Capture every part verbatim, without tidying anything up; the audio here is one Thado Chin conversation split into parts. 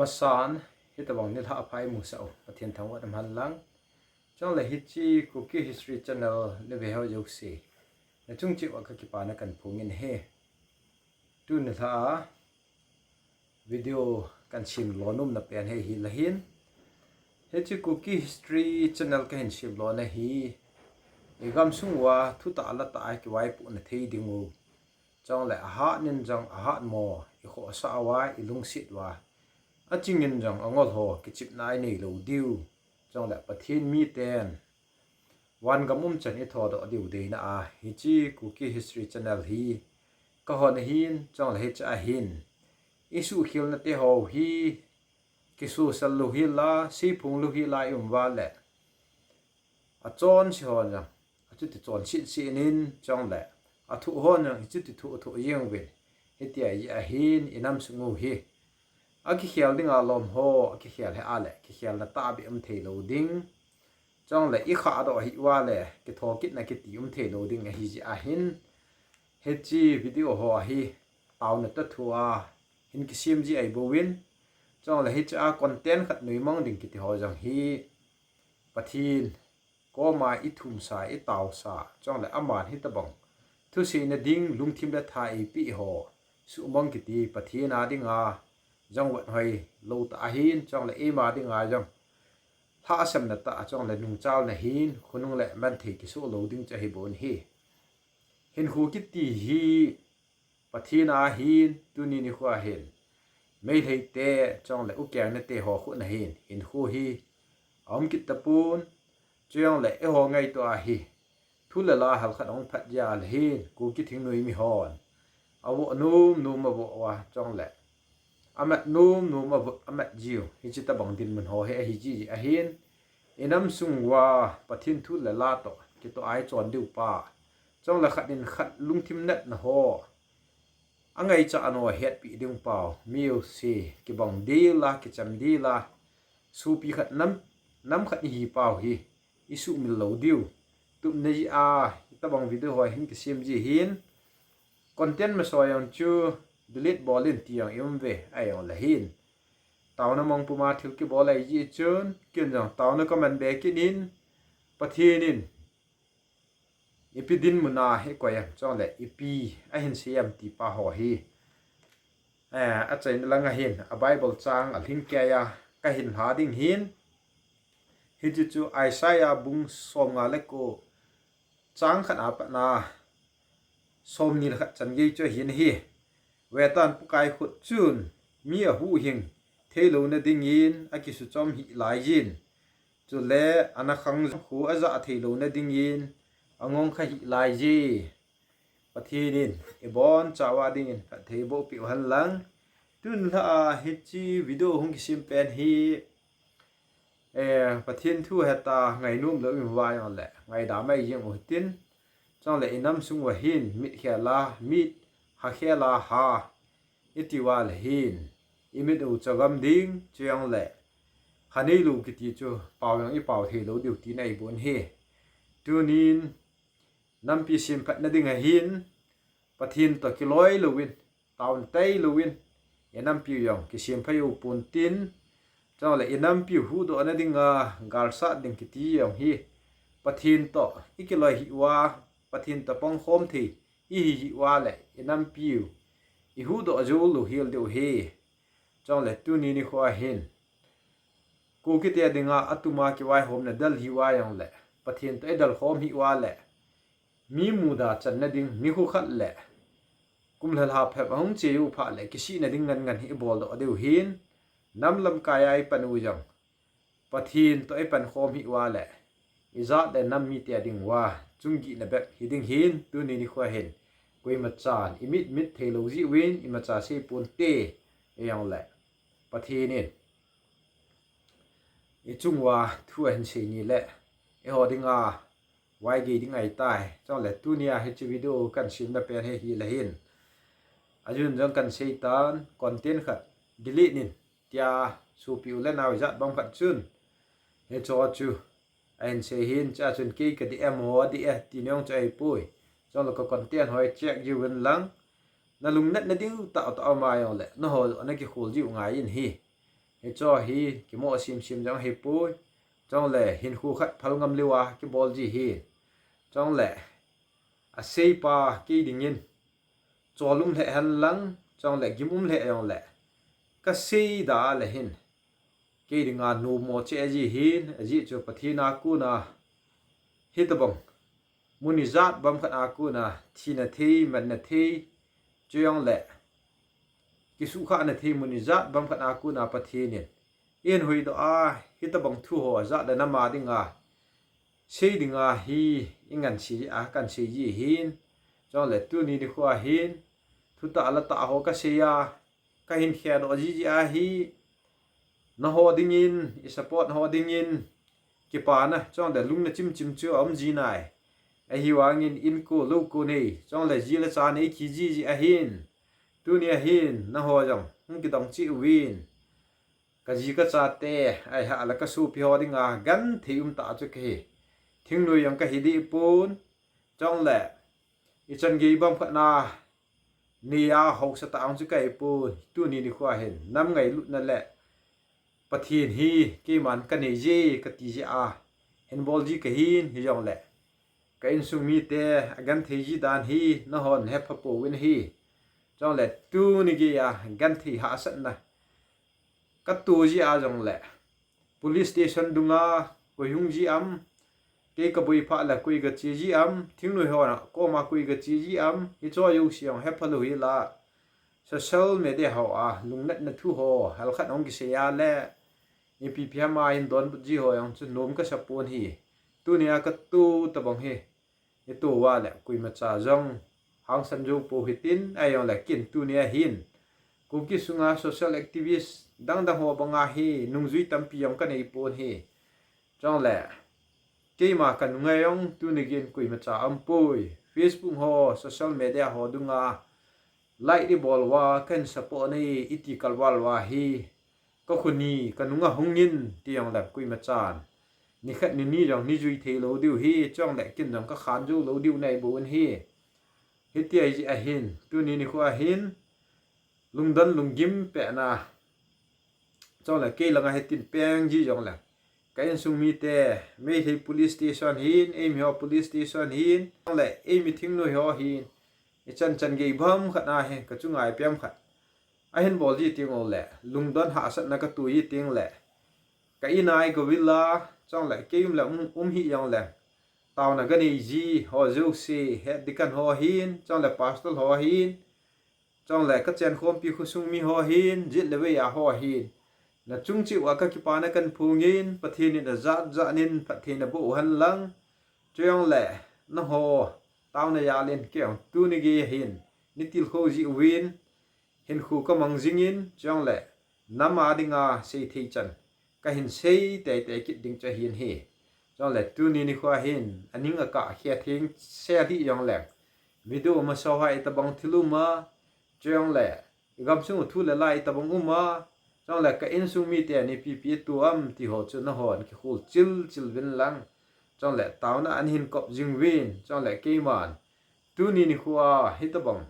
Amasan, hitabang nilhah pha imusah u Pathen thangvah in umhen lang. Chule hiche Kuki History Channel nave ho jouse, nachung cheh uva kakipana kahin phongin ahi. Tuni nilhah a video kahin sem lona pen hi ahile hin, hiche Kuki History Channel kahin sem lona hi, igamsung uva thutah latah a kivaipohna thei diu, chule ahat nin jong ahat mo, ikhohsah uva, ilungset uva, achingin jong angol ho kichepna inei lou diu, chule Pathen miten vangam umchan ithodoh diu deina a hiche Kuki History Channel hi kahon ahin, chule hiche a hin isuhkhelna teho hi kisosal lou hela, seiphong lou hela ium uva le, achonse hon jong achuti chonset set in, chule athoh hon jong achuti thoh thoh jeng uvin, hitia ahin inamsung u hi akikhel dinga lom ho akikhel hih a le kikhelna tahbeh um thei lou ding, chule ikhahdoh hih uva le kithokitna kiti um thei lou ding ahi jeh a hin, hiche video ho hi taona toh thu a hin kisem ji ahi bouvin, chule hiche a content khat nuimang ding kiti ho jong hi Pathen koma ithumsa, itaosa, chule aman hitabang thuseina ding lungthim le tha eipeh ho suhmang kiti Pathen a dinga jong vaihoi lou tah ahin, chule eima dinga jong lhahsamna tah, chule nungchalna hin khonung le manthei kisoh lou ding chu ahi bouvin ahi. Hinkho kiti hi Pathen a ahin, tuni nikho a hin Meitei te, chule ukeng nate ho khut a hin hinkho hi aum kit tapon, chujongle eiho ngaito a hi thu le la hal khat ahung phat jeh a le hin Kuki thingnoi mi hon avoh nom nom avoh uva, chule amat nom nom avoh, amat jiu, hiche tabang dinmun ho hi ahi jeh ahin, inamsung uva Pathen thu le la toh kitoh a ichon diu pa, chule khat in khat lungthim natna ho, angaichat a hetpi ding pau, mi jouse kibang dila, kicham dila, sopi khat nam, nam khat ihi pau hi isuhmil lou diu. Tupna jeh a hitabang video ho hin kisem ji hin, content masa jong chu delete bol in ti jong ium uve, ahijongle hin taona mang puma thil kibol ahi jeh chun, ken jong taona kaman be kit in, Pathen in ipi dinmun a eikoi em, chule ipi ahin sei em ti pa ho hi, eh, achaina lang a hin a Bible chang alhingkeiya kahin lha ding hin, hiche chu Isaiah bung somnga le ko, chang khat a pat a somni le khat chan gei chu ahin ahi. Vetan, Pakai khut chun mi ahuhhing thei louna dingin akisuchom hih laiyin, chule ana khang kho ajah thei louna dingin angong kha hih laiye. Pathen in ibonchauva dingin phatthei boh peh u hen lang. Tun nilhah a hiche video hung kisem pen hi, eh, Pathen thu heta ngainom lou ium uva jongle ngaidam ahi jeng u hitin, chule inamsung uva hin mit khel a mit, ha khel a ha, iti uva le hin imit u chagam ding, chujongle khanei lou kiti chu pao jong ipao thei lou diu tina ahi bouvin ahi. Tunin nampi semphatna ding a hin Pathen toh kiloi louvin, taona tei louvin, inampiu jong kisemphat u pontin, chule inampiu huhdohna dinga galsat ding kiti jong hi Pathen toh ikiloi hih uva, Pathen toh pangkhom thei ihi hih uva le inampiu ihuhdoh jou lou hel diu ahi. Chule tuni nikho a hin Kuki te dinga atuma kivaihomna del hih uva jongle, Pathen toh idel khom hih uva le, mi muda channa ding nikho khat le kum le lha phep ahung cheu phat le kisihna ding ngan ngan hi ibol doh diu hin, nam lamkai a ipan u jong Pathen toh ipan khom hih uva le, ijat le nam mite dinguva chunggihna bep hiding hin, tuni nikho a hin koima chan imit mit thei lou jeh uvin imacha sei ponte, ahijongle Pathen in ichung uva thu ahin sei ni le, eiho dinga vaigei ding ahitai. Chule tunia hiche video kahin semna pen hi ahile hin, ajun jong kahin seitan, content khat delete in tia sopi u le nao ijat bang khat chun hicheho chu ahin sei hin, chua chun kei kadih e, amaho adih e ti jong chu ahipoi. Chule ka content ho hi check jiuvin lang, nalungnatna diu tahtah aum a jongle nangho ana kikhol jiu ngai in ahi. Hicho hi kimoh simsim jong ahipoi. Chule hinkho khat phal ngam lou a kibol ji hi. Chule aseipa kei dingin chol um lheh hen lang, chule gim um lheh jongle, kasei da le hin, kei dinga numo cheh ji hin, ajeh chu Pathen a kona hitobang mun ijat bang khat a kona thina thei, manna thei, chujongle kisuhkhahna thei mun ijat bang khat a kona Pathen in eihin huhdoh a, hitobang thu ho ajat le nam a dinga sei dinga hi ingansei a kansei ji hin. Chule tuni nikho a hin thutah latah ho kasei a, kahin khedoh ji ji ahi. Naho dingin, i support ho dingin kipana, chule lungna chimchim chu aum ji nai. Ahivangin inko louko nei, chule ji le cha nei kiji ji ahin. Tuni a hin naho jong hung kidong cheh uvin, kaji kachate, ahilouleh kasopi ho dinga genthei umtah chu kahi. Thingnoi jong kahi deh pon, chule ichan gei bang phatna neiya haosa tah jong chu kahi pon. Tuni nikho a hin nam ngailutna le Pathen hi keiman kanei je kati jeh a hin bol ji kahin, hijongle ka insung mite agenthei ji dan hi nahon hepha pouvin ahi. Chule tuni geiya genthei hahsatna kato jeh a jongle police station dunga koi hung ji am, kei kaboi phat le koi gache ji am, thingnoi ho koma koi gache ji am, hicho jouse jong hepha lou hel a, social media ho a lungnatna thu ho halkhat hung kisei a le ipi ipi ham a hin donbut ji ho jong chu nom kasa pon ahi. Tunia kato tobang hi ito uva le koimacha jong hangsan jou pou hitin, ahijongle ken tuni a hin Kuki sunga social activist dangdang ho banga hi nungjui tampi jong kanei pon ahi. Chule keima kanunga jong tuni geiyin koimacha aumpoi. Facebook ho, social media ho dunga like ibol uva, kahin support e iti kalval uva hi kakhut ni kanunga hungin ti jongle koimachan nikhat nini jong neijui thei lou diu ahi, chule ken jong kakhan jou lou diu nei bouvin ahi. Hiti ahi jeh a hin tuni nikho a hin lungdon lunggim pehna, chule kei langa hitin peng ji jongle ka insung mite, Meitei police station hin, eimi ho police station hin, chule eimi thingnoi ho hin, ichan chan gei bang khat a hi kachunga ipem khat ahin bol ji teng ule lungdon hahsatna kato ji teng le ka in a igou uvin la, chule kei um le um, um hih jongle taona kanei ji ho jouse, head deacon ho hin, chule pastor ho hin, chule kachenkhompi khosung mi ho hin, jet le vei a ho hin, nachung cheh uva kakipana kahin phongin, Pathen in ajat jat in phatthei naboh uhen lang, chujongle naho taona jal in kei jong tuni geiya hin neitilkhou ji uvin, hinkho kamang jingin, chujongle nam a dinga seithei chan kahin sei teitei kit ding chu ahin ahi. Chule tuni nikho a hin aning akah khel theng se dih jongle video masa uva itobang thil um a, chujongle igamsung u thu le la itobang um a, chule ka insung miten ipi ipi atu am ti ho chu nahon kikhol chil chil uvin lang, chule taona ahin kop jing uvin, chule keiman tuni nikho a hitobang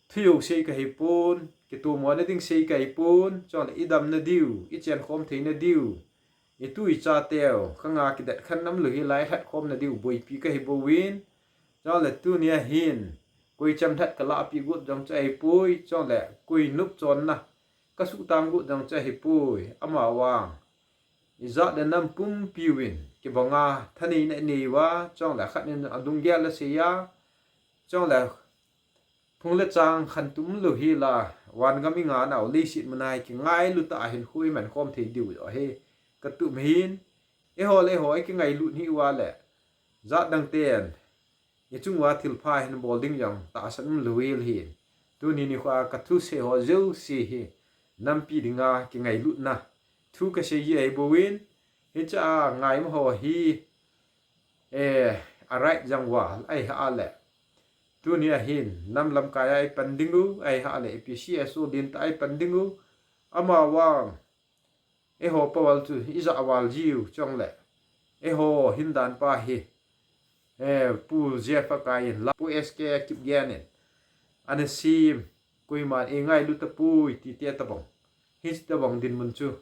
thu jouse kahi pon, kitomona ding sei kahi pon, chule idamna diu, ichenkhom theina diu, itu ichateu khanga kidetkhen nam lou hel a ilhatkhomna diu boipi kahi bouvin, chule tunia hin koi chemlhat kalahpeh got jong chu ahipoi, chule koi nopchonna kasuhtang got jong chu ahipoi. Amavang ijat le nam pumpi uvin kibanga thaneina inei uva, chule khat in adunggel asei a, chule phung le chang khantou lou hel a, vangam inganau leiset muna hi kingailut tah a hinkho imankhom thei diu joh hi katup ahin, eiho le eiho ikingailut hih uva le jat dang ten ichung uva thilpha hin bol ding jong tahsan um lou hel ahin, tuni nikho a kathusei ho jouse hi nampi dinga kingailutna thu kasei ji ahi bouvin, hiche a ngaimo ho hi, eh, aright jang uva ahile, tunia hin nam lamkai a ipan ding u, ahile APCSO lentah a ipan ding u, amavang eiho paval chu ijah val jiu, chule eiho hindan pa hi, eh, Pu Jeff Akai in la, Pu SK Kipgen in ana sem, koiman eingailu tapoi titi tobang Hitabang dinmun chu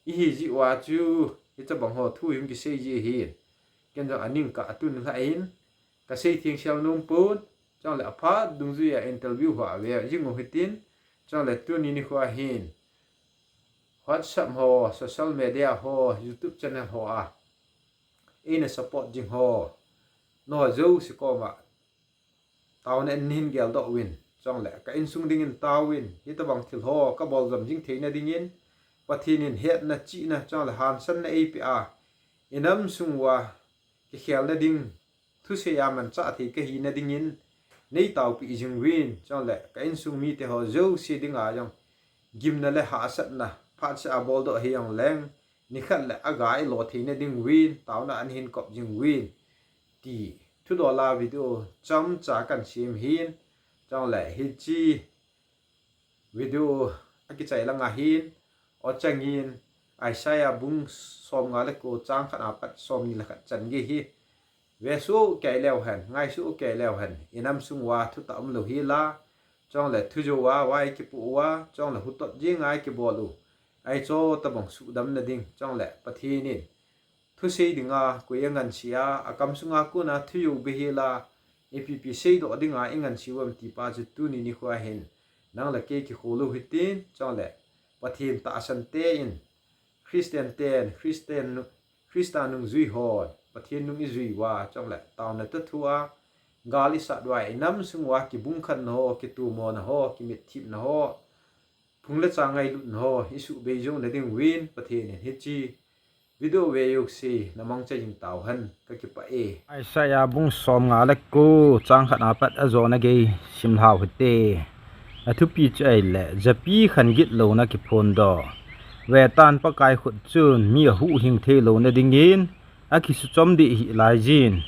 ihi jeh uva chu hitabang ho thu hung kisei ji ahi. Ken jong aning kah a tun lhah in kasei thengsel nom pon, chule aphat dungjui a interview ho ave jing u hitin, chule tuni nikho hin WhatsApp ho, social media ho, YouTube channel ho a eina support jing ho, nangho jouse koma taona in nahin geldoh uvin, chule ka insung dingin taovin, hitabang thil ho kabol jom jing theina dingin Pathen in hetna, chihna, chule hansanna eipeh a, inam sung uva kikhelna ding, thusei a manchah thei kahina dingin neitaopeh jing uvin, chule ka insung mite ho jouse dinga jong gimna le hahsatna phatseh a boldoh hijongleng, nikhat le aga ilo theina ding uvin taona nahin kop jing uvin, ti thudola video chomcha kahin sem ahin, chule hiche video akichai langa hin, ochangin Isaiah bung somnga le ko chang khat apat somni le khat chan gei hi vesoh kei leu hen, ngaisuh kei leu hen, inam sung uva thutah umlou hila, chule thujou a vai kipoh uva, chule hutot jenga kibol u, ahi chu tabang suhdamna ding, chule Pathen in thusei dinga koi angansea, akam sunga kona thujou beh hila, ipi ipi seidoh dinga ingansea uvem ti pa chu tuni nikho hin nang le kei kikhol u hitin, chule Pathen tahsan te in, Christian ten, Christian nu-, Christa nungjui hon Pathen nung ijui uva, chule taona toh thua gal isat uva, inam sung uva kibungkhatna ho, kitomona ho, kimitthipna ho, phung le chang ngailutna ho isuhbei jouna ding uvin Pathen in hiche video ve jouse namangcha jing tauhen, kakipah e. Isaiah bung somnga le ko chang khat apat ajona gei simlhau hite. Athupi chu ahile, japi khan gitlouna kiphondoh. Vetan, Pakai khut chun mi ahuhhing theilouna dingin akisuchom deh hih laijin,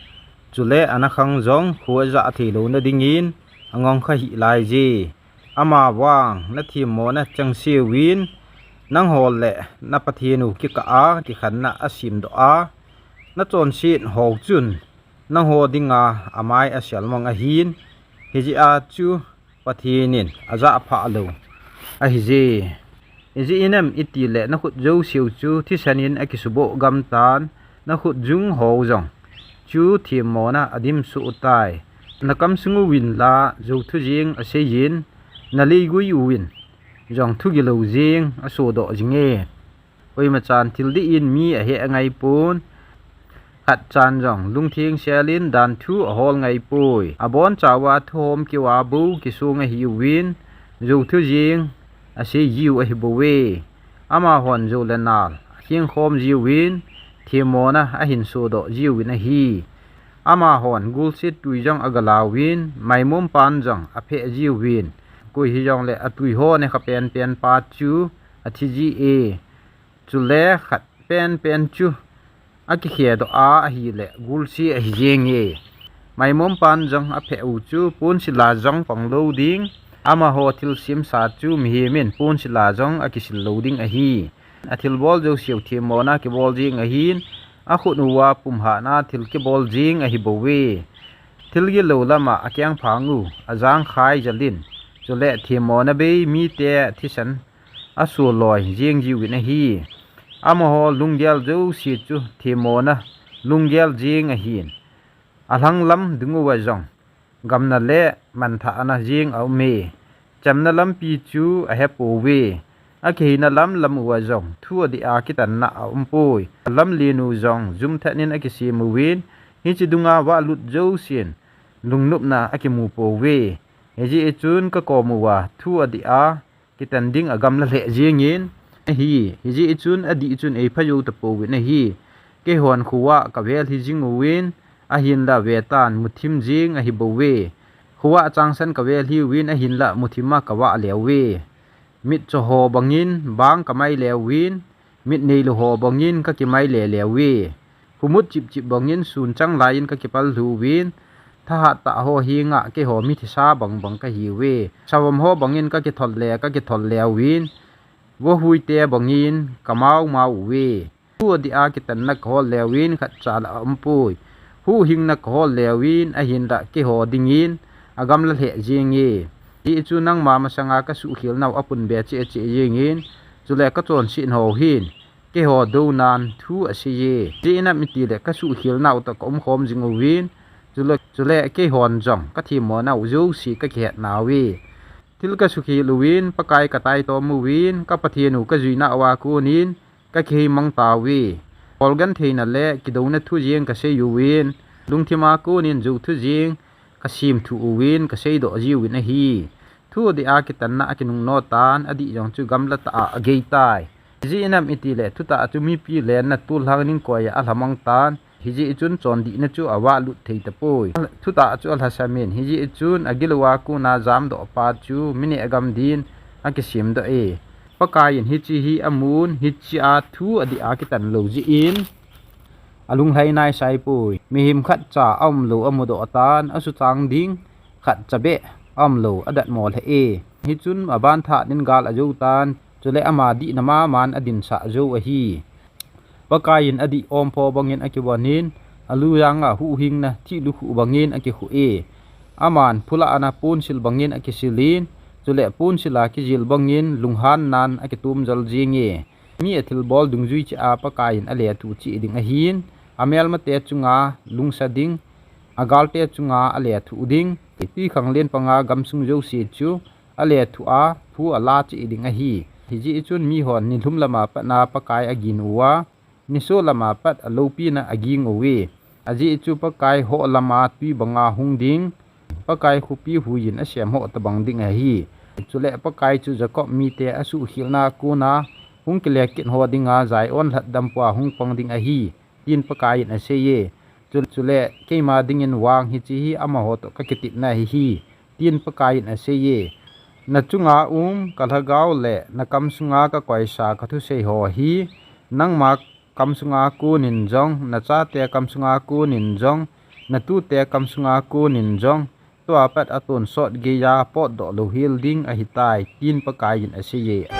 chule ana khang jong kho ajah theilouna dingin angongkha hih laije. Amavang nathemmona chengseuvin, nangho le na Pathen u kikah a kikhenna asemdoh a, nachonset ho chun nangho dinga amai aselmang ahin, hijeh a chu Pathen in ajahphah lou ahije. Ijeh inem itile nakhut jouseu chu thisan in akisuboh gamtan, nakhut jung ho jong chu themmona adimsoh tai. Nakam sung uvin la jouthu jeng aseijin, naleigui uvin jong thugilou jeng asodoh jinge. Koimachan thil dih in mi ahe angaipon, khatchan jong lungthengsel in danthu ahol ngaipoi. Abonchauva thuhom keuva bou kisong ahiuvin, jouthu jeng aseijiu ahibouve. Amahon jou le nal akhengkhom jiuvin, themmona ahinsodoh jiuvin ahi. Amahon gulset twi jong agalauvin, maimom pan jong apheh jiuvin, koi hijongle atwi ho nekha penpen pa chu athiji e. Chule khat penpen chu akikhedoh a ahile gulse ahi jenge. Maimom pan jong apheh u chu ponsila jong panglou ding, amaho thilsemsa chu mihem in ponsila jong akisil lou ding ahi. Athilbol jouseu themmona kibol jeng ahin, akhut uva pumhatna thil kibol jeng ahibouve. Thil gilou lama akengphang u ajangkhai jel in, chule themmona bei mite thisan asoloi jeng jiuvin ahi. Amaho lunggel jouse chu themmona lunggel jeng ahin, alhanglam dunguva jong gamna le manthahna jeng aume. Chamna lampi chu ahepouve. Akiheina lamlam uva jong thu adih a kitanna aumpoi. Lamlen u jong jumthat in akisem uvin, hiche dunga valut jousen lungnopna akimu pouve. Hijeh chun kakom uva thu adih a kitan ding agamla lheh jengin ahi. Hijeh chun adih chun eipha jou tapouvin ahi. Keihon khovah kavel hi jing uvin, ahinla vetan muthim jeng ahibouve. Khovah changsan kavel hiuvin, ahinla muthim a kavah leuve. Mitcho ho bangin bang kamai leuvin, mit neilou ho bangin kakimai leleuve. Khomut chipchip bangin sun chang laiyin kakipal lhuvin, thahat tah ho henga keiho mithisa bangbang kahiuve. Savom ho bangin kakithol le kakithol leuvin, vohuite bangin kamaumau uve. Thu adih a kitanna kahol leuvin khatcha la aumpoi. Huhhingna kahol leuvin ahinla keiho dingin agamla lheh jenge. Hijeh chun nangma masanga kasuhkhelnau apunbe cheh cheh jengin, Chule kachonset ho hin keiho dounan thu aseiye. Ijeh inem itile kasuhkhel nau toh kaumkhom jing uvin, chule, chule keihon jong kathemmo nau jouse kakihet nauve. Thil kasukhel uvin, Pakai kataitom uvin, ka Pathen u kajui nauva konin kakihei mang tauve. Kholgentheina le kidouna thu jeng kasei uvin, lungthima konin jou thu jeng kasemthu uvin, kaseidoh jiuvin ahi. Thu adih a kitanna akinungno tan, adih jong chu gamla tah a ageitai. Ijeh inem itile thutah chu mipi lenna tollhang ding koiya alhamang tan. Hijeh chun chondihna chu avahlut thei tapoi. Thutah chu alhasamin, hijeh chun agilouva kona jamdohpa chu mineh gam din akisemdoh e. Pakaiyin hiche hi amun, hichea thu adih a kitan lou jeh in alunglhai naisaipoi. Mihem khatcha aumlou amudoh tan, asuchang ding khatcha beh aumlou adatmo lheh e. Hichun abanthah din gal ajou tan, chule ama dihna maman adinsah jou ahi. Pakaiyin adih ompho bangin akivonin, alujanga huhhingna thih lukhuh bangin akikhuh e. Aman phulahna ponsil bangin akisilin, chule ponsila kijil bangin lunghannan akitomjal jenge. Mi athilbol dungjui cheh a Pakaiyin alethuh cheh ding ahin, amelmate chunga lungsa ding, agalte chunga alethuh ding. Twikhanglen panga gamsung jouse chu alethuh a phu ala cheh ding ahi. Hijeh chun mihon nilhum lama patna Pakai agin uva, niso lama pat aloupina aging uve. Ajeh chu Pakai hoh lama twi banga hung ding, Pakai khopi huiyin asemho tobang ding ahi. Chule Pakai chu Jacob mite asuhkhelna kona hung kile kit ho dinga Zion lhatdampa hung pang ding ahi, tin Pakaiyin aseiye. Chu, chule keima dingin vang hiche hi amaho toh kakitepna ahi, tin Pakaiyin aseiye. Nachunga um kalhagao le nakam sunga kakoisa kathusei ho hi, nangma kam sunga konin jong, nachate kam sunga konin jong, natute kam sunga konin jong, tua pat atonsot geiya potdoh louhel ding ahitai, tin Pakaiyin aseiye.